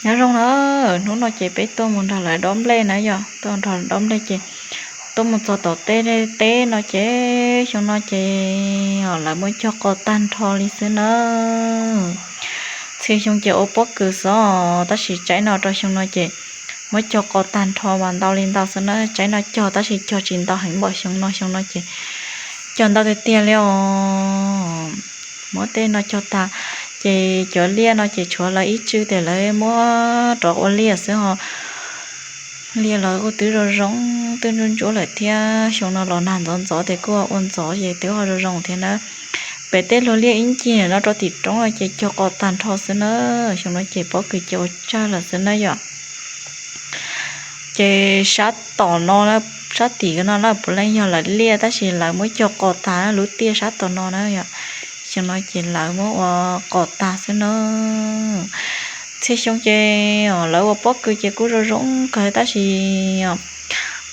Nyob zoo na, hnub no ces peb tuaj mus nrog lawv dob nplej na yom, tuaj nrog lawv dob nplej ces tuaj mus txog tom tej teb no ces xyoo no ces lawv muab cog qos tag nrho li xwb na. Txhia xyoo ces ua pob kws xwb os, tab sis tsaib no rau xyoo no ces muab cog qos tag nrho mas ntau li ntau xwb na. Tsaib no cog tab sis cog tsis ntau heev npaum xyoo no, xyoo no ces cog ntau tiag tiag li os. Muab tej no cog tag ces cov liaj no ces tshuav lawv ib tswm tes lawv muab rov ua liaj xwb ho. Liaj los kuj twb zoo zoo, twb ntsuab ntsuab lawm thiab, xyoo no los nag ntxov ntxov ces kuj ua ntxov ces twb ho zoo zoo thiab na. Pem tej luag liaj ib ncig no rau tim roob no ces cog qos tag nrho xwb na. Xyoo no ces pob kws ces ua tsawg lawm xwb na yom. Ces sab tom no, sab tim no na puav leej yog lawv liaj tab sis lawv muab cog qos tag lub tiaj sab tom no na yom. Xyoo no ces lawv muab ua qos tag xwb na. Txhia xyoo ces lawv ua pob kws ces kuj zoo zoo kawg tab sis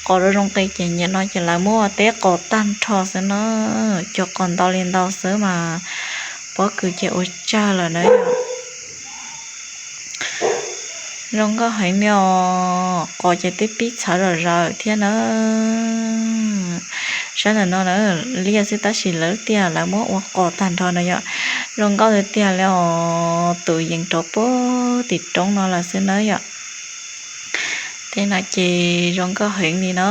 qos zoo zoo qis ces nim no ces lawv muab ua teb qos tag nrho xwb na. Cog qos ntau li ntau xwb mas pob kws ces ua tsawg lawm na. Zoo nkauj heev li os, qos ces twb pib txhawv zom zaws thiab na. Sab ntawm no na, liaj xwb tab sis lawv tiaj lawv muab ua qos tag nrho na yom. Zoo nkauj tiag tiag li os, tus yees rov puag tim roob no lawm xwb na yom. Tej no ces zoo nkauj heev li na,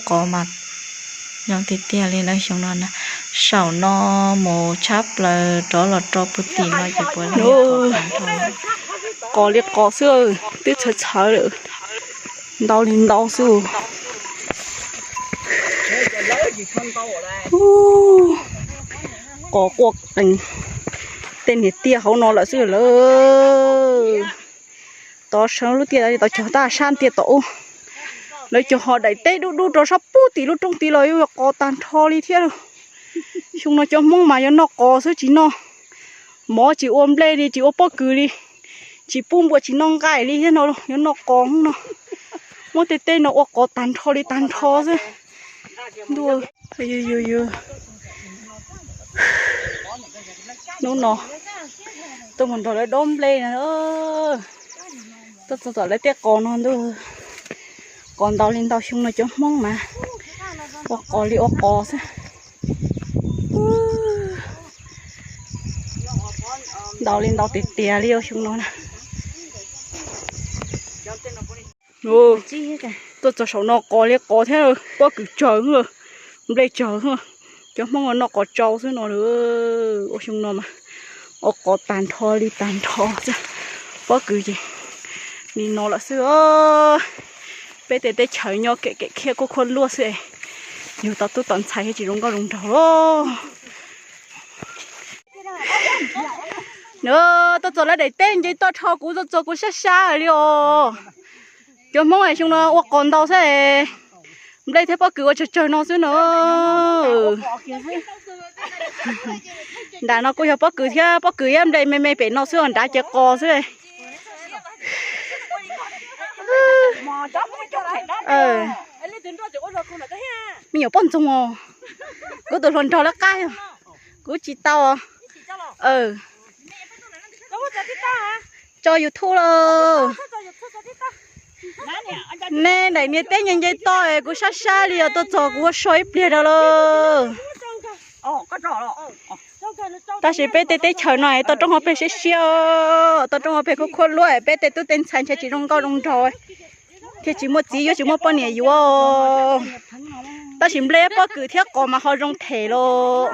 qos mas zoo tiag tiag li na xyoo no na. Saum no mus tshab plaws rov los rau puag tim no ces puav leej qos li qos xwb, twb txhawv txhawv lawm, ntau li ntau xwb. Qos quaj qees tej niag tiaj hauv no lawm xwb lawm. Tod sab lub tiaj tod cog tab sab tiaj tom ub. Lawv cog ho daim teb dub dub rau sab puag tim lub roob tid los yuav yog qos tag nrho li thiab lauj. Xyoo no cov Hmoob mas yuav noj qos xwb tsis noj mov, tsis ua nplej li, tsis ua pob kws li, tsis pub npua tsis noj nqaij li thiab no, yuav noj qos no. Muab tej teb no ua qos tag nrho li tag nrho xwb. Ntuj, hnub no tuaj mus nrog lawv dob nplej na. Tuaj txog tom lawv tej qos no ntuj, qos ntau li ntau, xyoo no cov Hmoob mas ua qos li ua qos xwb. Ntau li ntau tiag tiag li xyoo no na. Tuaj txog saum no qos li qos thiab, pob kws tsawg, nplej tsawg, cov Hmoob ua noj qos tsau xwb no. Ua xyoo no mas ua qos tag nrho li tag nrho xwb. Pob kws ces li no lawm xwb. Peb tej teb chaws nyob kev kev khiab kuj khuab luaj xwb, yug tau tub tau ntxhais thiaj tsis zoo nkauj zoo nraug los. Tuaj txog lawv daim teb nce toj rho kuv tuaj txog kuv sab sab li os. Cov Hmoob xyoo no ua qos ntau xwb, nplej thiab pob kws ua tsawg tsawg no xwb no. Nram no kuj yog pob kws thiab, pob kws thiab nplej me me pem no xwb, nrad ces qos xwb. Me nyuam poj ntxoog os, kuv tus hluas nraug lawv qab, kuv tsis tau. Tso YouTube los. Nej daim niag teb nce nce toj kuv sab sab li os, tuaj txog kuv ua so ib pliag rau lauj. Tab sis peb tej teb chaws no toj roob hauv pes siab siab, toj roob hauv pes khuab khuab luaj, peb tej tub tej ntxhais ntshe tsis zoo nkauj zoo nraug, thiaj tsis muaj txiv yuav, tsis muaj poj niam yuav. Tab sis nplej pob kws thiab qos mas ho zoo them los.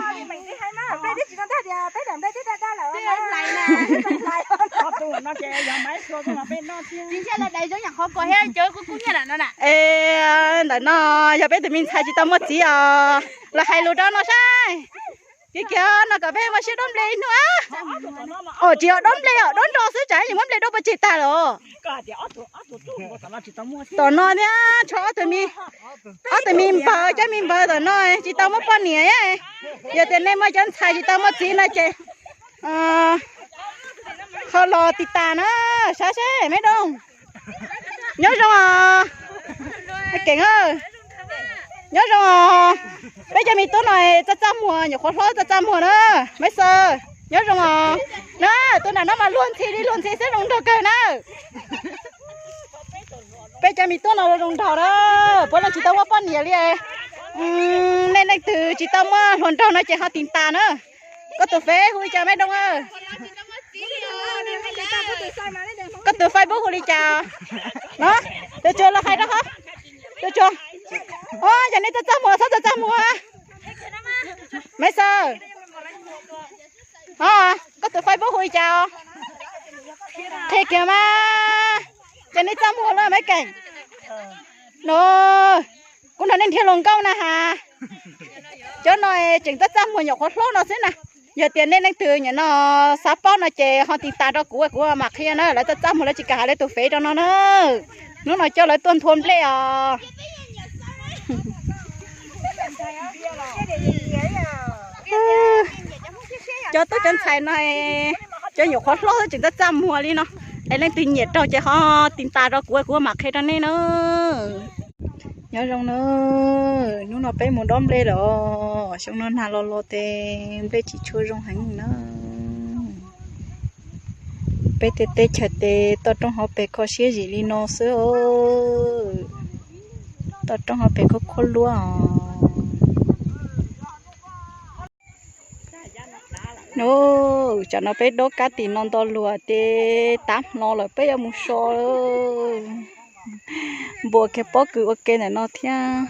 Es ntawm no yog peb tus me ntxhais tsis tau muaj txiv os, los hais lus rau no saib. Kiag kiag no kom peb ua siab dob nplej ib hnub. Os, tsis yog dob nplej os, dob nro xwb, tsam ib ntsis muab nplej dob pov tseg tag los. Tom no thiab tshuav ob tug me, ob tug me npawg, cov me npawg tom no tsis tau muaj poj niam. Yog tias nej muaj cov ntxhais tsis tau muaj txiv no ces ho los tiv tas na, saib seb me doog. Nyob zoo os, keem, nyob zoo os. Peb cov me tub no txaj txaj muag, nyuam qhuav hlob txaj txaj muag na, Maiv Xaws. Nyob zoo os. Na, tus nram no mas luag ntxhi li luag ntxhi xwb, zoo nraug kawg na. Peb cov me tub no zoo nraug na. Puav leej tsis tau muaj poj niam li. Nej leej twg tsis tau muaj hluas nraug no ces ho tiv tas na. Koj tus Face hu li cas me doo? Koj tus Facebook hu li cas? No, tus tsuag los hais rau qhov. Tus tsuag. Yog nej txaj txaj muag txhob txaj txaj muag. Maiv Xaws. Koj tus Facebook hu li cas? Qhia kiag mas. Ces nej txaj muag lawm Maiv Keem. No, kuv nrog nej nrhiav hluas nkauj na has. Cov no tseem txaj txaj muag nyuam qhuav hlob no xwb na. Yog tias nej leej twg nyiam no xav paub no ces ho tiv tas rau kuv, kuv mam qhia na. Lawv txaj txaj muag lawv tsis kam hais lawv tus Face rau no na. Hnub no coj lawv tuaj nthua nplej os. Cov tub cov ntxhais no, cov nyuam qhuav hlob xwb tseem txaj txaj muag li no. Es leej twg nyiam raug ces ho tiv tas rau kuv, kuv mam qhia rau nej na. Nyob zoo na, hnub no peb mus dob nplej lawm os. Xyoo no nag los los ces nplej tsis tshua zoo heev na. Peb tej teb chaws ces toj roob hauv pes kho siab zim li no xwb. Toj roob hauv pes khuab khuab luab os. Tsam no peb dob kab tim no nto luag ces tav hmo lawm peb yuav mus so. Npuas kiag pob kws ua ke ntawm no thiab.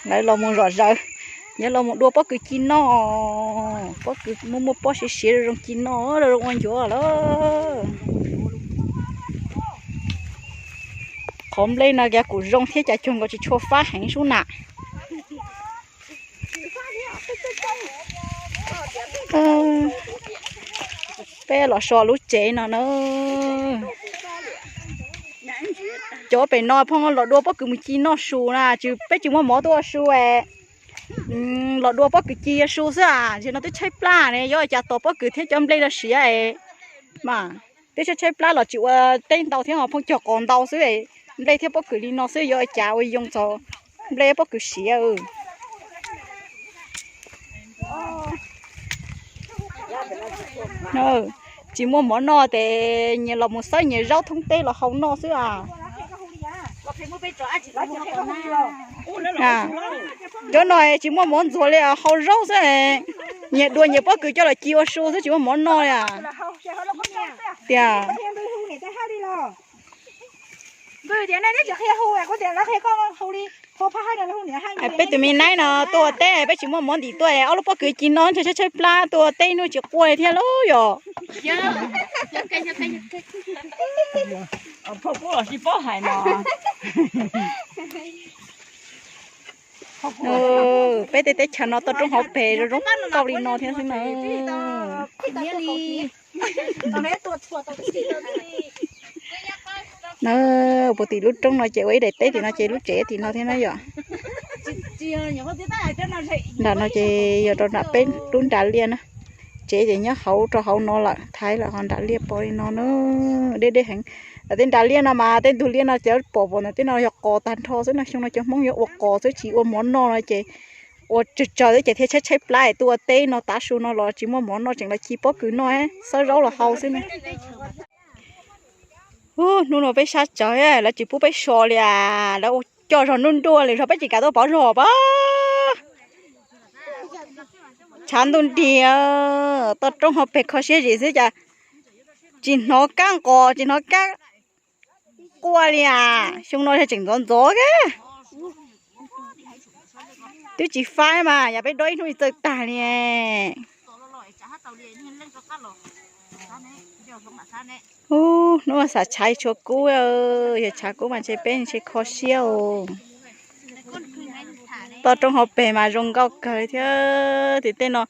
Lawv los mus zom zaws, yuav los mus dua pob kws ci noj. Pob kws muaj muaj pob siav siav zoo ci noj, zoo ua ncuav lawm. Qhov nplej no cas kuj zoo thiab cas cuag nkaus tsis tshua fab heev sub na. Peb los so lub tsev no na. Cov pem no phooj los dua pob kws mus ci noj su na, peb tsis muaj mov tuaj ua su. Los dua pob kws ci ua su xwb as, ntsis no twb tshaib plab ne, yuav ua cas tos pob kws thiab cov nplej no siav mas. Twb tshaib tshaib plab los tsis ua teb ntau thiab ho phooj cog qos ntau xwb, nplej thiab pob kws li no xwb yuav ua cas ua yoo txog nplej pob kws siav. Tsis muaj mov noj ces nyias los mus xawb nyias zaub thoob teb los hau noj xwb as. Cov no tsis muaj mov ntxuav li, hau zaub xwb. Nyias dua nyias pob kws coj los ci ua su xwb tsis muaj mov noj li. Tias peb tus me naib no tuaj ua teb peb tsis muaj mov ntim tuaj, ob lub pob kws ci no ntshe tshaib tshaib plab tuaj ua teb hnub tsis quaj thiab lauj yom. Peb tej teb chaws no toj roob hauv pes zoo zoo nkauj li no thiab xwb na. Na, puag tim lub roob no ces ua ib daim teb tim no ces lub tsev tim no thiab na yom. Nram no ces yog rau nram peb lub nram liaj na. Tsev ces nyob hauv rau hauv no lawm, thaiv lawm ho nram liaj pov li no na. Deb deb heev. Tej nram liaj no mas tej ntug liaj no cov pom pom ntawd tej no yog qos tag nrho xwb no. Xyoo no cov Hmoob yuav ua qos xwb tsis ua mov noj no ces ua tsawg tsawg xwb ces thiaj tshaib tshaib plab es tuaj ua teb no tav su no los tsis muaj mov noj tseem los ci pob kws noj, xawb zaub los hau xwb na. Hnub no peb sab tsawv lawv tsis pub peb so li as, lawv ua coj zog nruj nruj li zog peb tsis kam tuaj pov zog pab. Tshav ntuj nrig, toj roob hauv pes kho siab zim xwb cas tsis hnov kab nqos tsis hnov kab quaj li as. Xyoo no tseem ntxov ntxov thiab. Twb tsis faib mas yog peb dob ib hnub txawj tag li. Ub, hnub xav tshav tshua kub, yog tshav kub mas ntshe peb ntshe kho siab os. Toj roob hauv pes mas zoo nkauj kawg thiab. Tim tej no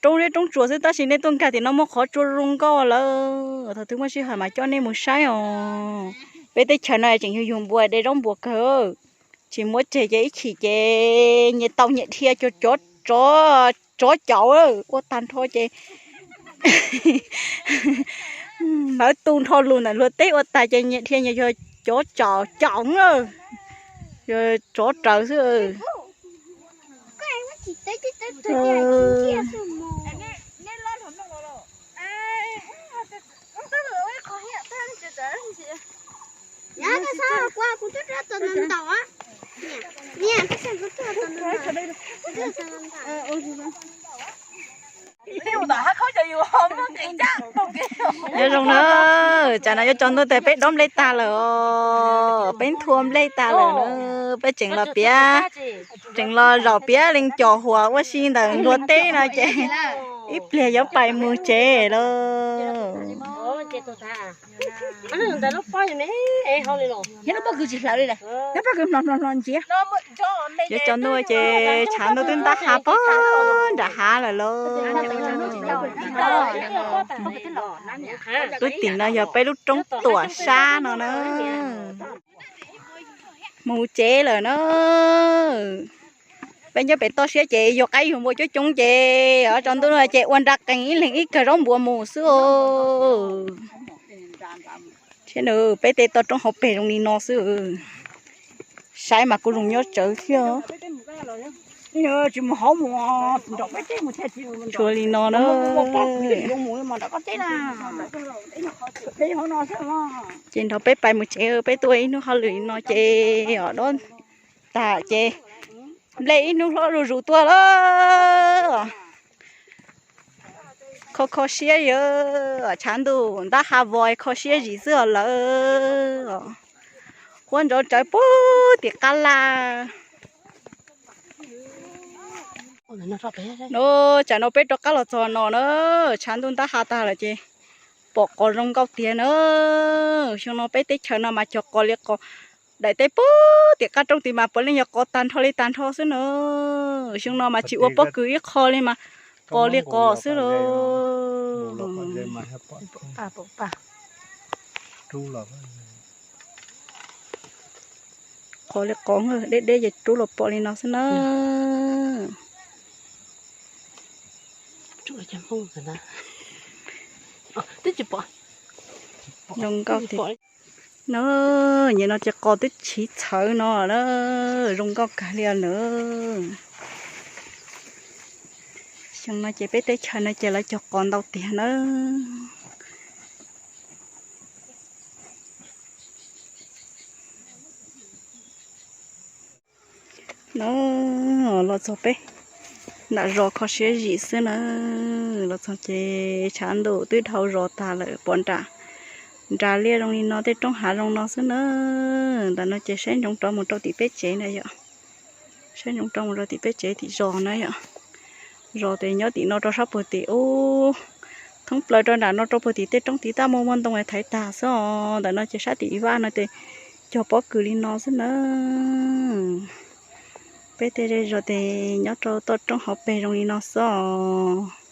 roob zeb roob tsuas xwb tab sis nej tuaj nkag tim no muaj qhov tsua zoo nkauj lawm. Thaum twg muaj sij hawm mas coj nej mus saib os. Peb teb chaws no tseem yug yug npua de zaub npua kawg. Tsis muab tseg ces ib chim ces nyias tau nyias dhia cov tsov caum ua tag nrho ces lawv tu nrho lus ntawm luag teb ua tag ces nyias dhia nyias yog cov caum caum na. Yog tsov raws xwb. Nyob zoo na, tsam no yuav tsaus ntuj tas peb dob nplej tag lawm os, peb nthua nplej tag lawm na, peb tseem los piav, tseem los zaum piav leej cov huas ua si ntawm nruab teb no ces ib pliag yuav pais mus tsev lawm. Yuav tsaus ntuj ces tshav ntuj twb ntab ha pog nram hav lawm lauj. Lub tim no yog peb lub roob tuam sab no na. Mus tsev lawm na. Peb nyob pem toj siab ces yug qaib yug npua coob coob ces tsaus ntuj no ces ua nra qees ib leeg ib kawm zaub npua mus xwb os. Thiab nws peb tej toj roob hauv pes zoo li no xwb. Saib mas kuj zoo nyob tsawv thiab. Tsis mus hauv mus, nrog peb teb mus thiaj tsis ua li no na. Ces nrog peb pais mus tsev, peb tuaj ib hnub hauj lwm li no ces os dob tag ces nplej ib hnub hlob zuj zus tuaj lawm. Kho kho siab yog tshav ntuj ntab ha vos kho siab zim xwb os lawm. Huab ntsaus tsawv puag tim qab laj. No tsam no peb rov qab los txog no na, tshav ntuj ntab ha tag lawm ces pom qos zoo nkauj tiag na. Xyoo no peb teb chaws no mas cog qos li qos, daim teb puag tim qab roob tid mas puav leej yog qos tag nrho li tag nrho xwb na. Xyoo no mas tsis ua pob kws ib qho li mas qos li qos xwb lauj. Qos li qos deb deb ces rub los pom li no xwb na. Zoo nkauj tiag. No, nim no ces qos twb chiv txhawv no na, zoo nkauj kawg li os na. Xyoo no ces peb teb chaws no ces lawv cog qos ntau tiag na. No, los txog peb nram zos kho siab zim xwb na. Los txog ces tshav ntuj twb dhau zos tag lawm, pom nram nrad liaj zoo li no, tej roob hav zoo no xwb na. Ntawm no ces saib ntsoov rov mus rau tim peb tsev na yom. Saib ntsoov rov mus rau tim peb tsev tim zos na yom. Zos ces nyob tim no rau sab puag tim ub, thoob plaws rau nram no rau puag tim tej roob tid tab muaj muaj ntoo thaiv tag xwb os. Ntawm no ces sab tim vaj no ces cog pob kws li no xwb na. Peb tej zej zos ces nyob rau toj roob hauv pes zoo li no xwb os.